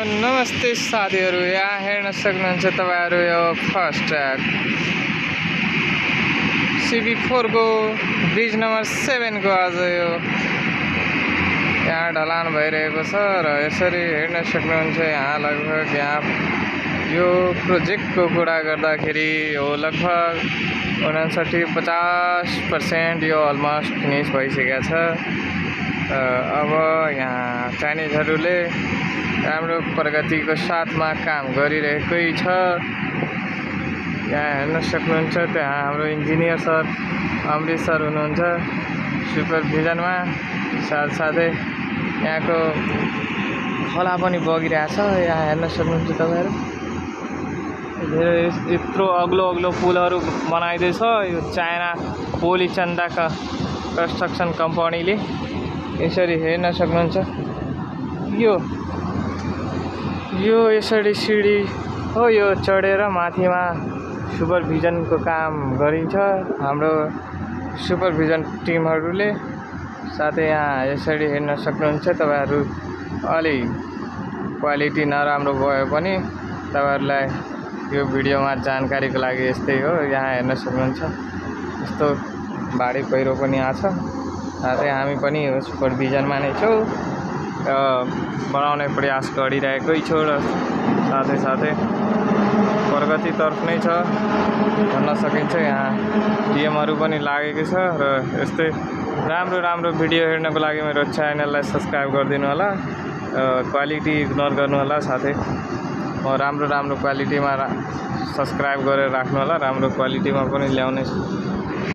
नमस्ते साथीहरू, यहाँ हेर्न सक्नुहुन्छ तपाईहरु यो फास्ट्र्याग CB4 को ब्रिज नम्बर 7 को आज यो यहाँ ढलान भइरहेको छ र यसरी हेर्न सक्नुहुन्छ। यहाँ लगभग यहाँ यो प्रोजेक्टको कुरा गर्दाखेरि यो लगभग 59-50% यो अलमोस्ट फिनिश भइसकेको छ। अब यहाँ चाइनिजहरूले राम्रो प्रगतिको साथमा काम गरिरहेकै छ। यहाँ हेर्न सक्नुहुन्छ, त्यहाँ हाम्रो इन्जिनियर सर अमृत सर हुनुहुन्छ सुपरभिजनमा। साथसाथै यहाँको खोला पनि बगिरहेछ। यहाँ हेर्न सक्नुहुन्छ तपाईहरु, यत्रो अग्लो अग्लो पुलहरू बनाइदैछ यो चाइना पोलिचन्दाका कन्स्ट्रक्सन कम्पनीले। यसरी हेर्न सक्नुहुन्छ, यो यसरी सिडी हो, यो चढेर माथिमा सुपरभिजनको काम गरिन्छ हाम्रो सुपरभिजन टिमहरूले। साथै यहाँ यसरी हेर्न सक्नुहुन्छ तपाईहरु, अलि क्वालिटी नराम्रो भए पनि तपाईहरुलाई यो भिडियोमा जानकारीको लागि यस्तै हो। यहाँ हेर्न सक्नुहुन्छ, यस्तो बाढी पहिरो पनि आछ। साथै हामी पनि सुपरभिजनमा नै छौँ, बनाउने प्रयास गरिरहेकै छौँ र साथै प्रगतितर्फ नै छ भन्न सकिन्छ। यहाँ टिएमहरू पनि लागेको छ र यस्तै राम्रो भिडियो हेर्नको लागि मेरो च्यानललाई सब्स्क्राइब गरिदिनु होला, क्वालिटी इग्नोर गर्नु होला। साथै राम्रो क्वालिटीमा सब्स्क्राइब गरेर राख्नु होला, राम्रो क्वालिटीमा पनि ल्याउने